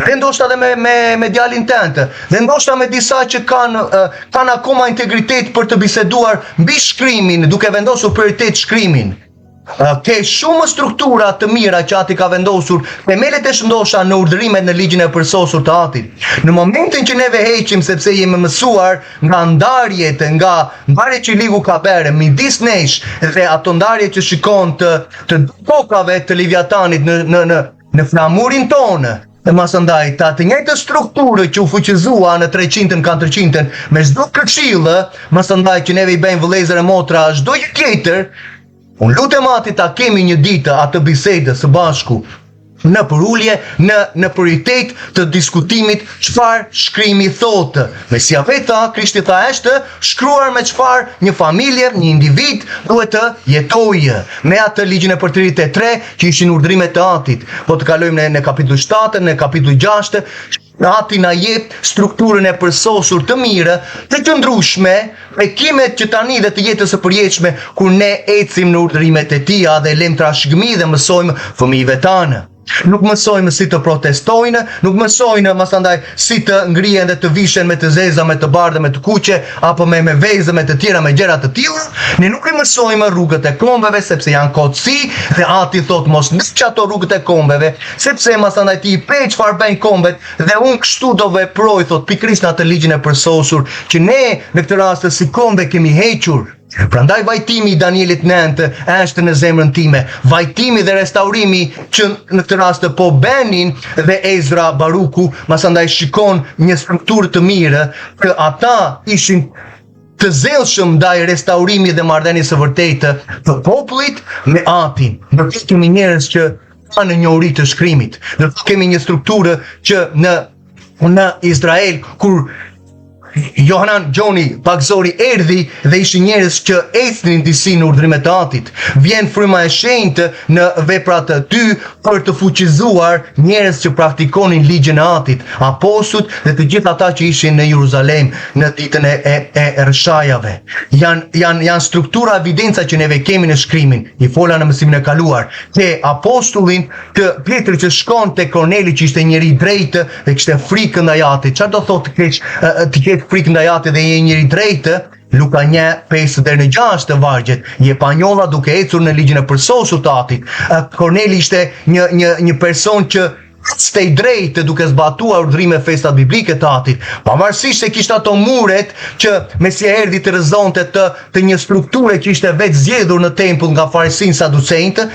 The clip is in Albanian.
Dhe ndoshta edhe me me me djalin tënd, dhe ndoshta me disa që kanë kanë akoma integritet për të biseduar mbi shkrimin, duke vendosur prioritet shkrimin. Ke shumë struktura të mira që ati ka vendosur, themelet e shëndosha në urdhërimet në ligjin e përsosur të atit. Në momentin që neve heqim sepse jemi mësuar nga ndarjet, nga ndarjet që ligu ka bërë midis nesh dhe ato ndarje që shikon të të kokave të Leviatanit në në në në flamurin tonë, Dhe masandaj, ta të njëjtë strukturë që u fuqizua në 300-ën, 400-ën, me çdo këshillë, masandaj që neve i bëjmë vëllezër e motra, çdo gjë tjetër, unë lutem atit ta kemi një ditë atë bisedë së bashku në përulje, në në prioritet të diskutimit çfarë shkrimi thotë. Mesia vetë tha, Krishti tha është shkruar me çfarë një familje, një individ duhet të jetojë me atë ligjin e përtërit e 3 që ishin urdhërimet të atit. Po të kalojmë në në kapitull 7, në kapitull 6, Ati na jep strukturën e përsosur të mirë, të qëndrueshme, bekimet që tani dhe të jetës së përjetshme kur ne ecim në urdhërimet e tija dhe lëm trashëgimi dhe mësojmë fëmijëve tanë. Nuk mësojmë si të protestojnë, nuk mësojnë masandaj si të ngrihen dhe të vishen me të zeza, me të bardha, me të kuqe apo me me vezë, me të tjera, me gjëra të tilla. Ne nuk i mësojmë rrugët e kombeve sepse janë kotësi dhe ati thot mos ndiq ato rrugët e kombeve, sepse masandaj ti i pe çfarë bëjnë kombet dhe unë kështu do veproj, thot pikërisht në atë ligjin e përsosur që ne në këtë rast si kombe kemi hequr. Prandaj vajtimi i Danielit 9 është në zemrën time. Vajtimi dhe restaurimi që në këtë rast po bënin dhe Ezra Baruku, masandaj shikon një strukturë të mirë që ata ishin të zellshëm ndaj restaurimit dhe marrëdhënies së vërtetë të popullit me atin. Ndërkohë kemi njerëz që kanë njohuri të shkrimit. Ndërkohë kemi një strukturë që në në Izrael kur Johanan Gjoni Pagëzori erdhi dhe ishin njerëz që ecnin disi në urdhërimet të atit. Vjen fryma e shenjtë në veprat 2 për të fuqizuar njerëz që praktikonin ligjin e atit, apostujt dhe të gjithë ata që ishin në Jeruzalem në ditën e e, e rrëshajave. Janë janë janë struktura evidenca që neve kemi në shkrimin. I fola në mësimin e kaluar. Te apostullin të Pjetri që shkon te Korneli që ishte njeri i drejtë dhe kishte frikë ndaj atit. Çfarë do thotë të kesh të kesh frikë ndaj atit dhe je njeri i drejtë? Luka 1, 5 deri në 6 të vargjet, je pa njolla duke ecur në ligjin e përsosur të atit. Korneli ishte një një një person që ecte i drejtë duke zbatuar urdhërime festat biblike të atit. Pavarësisht se kishte ato muret që Mesia erdhi të rrëzonte të të një strukture që ishte vetë zgjedhur në tempull nga farisinjtë saducenjtë,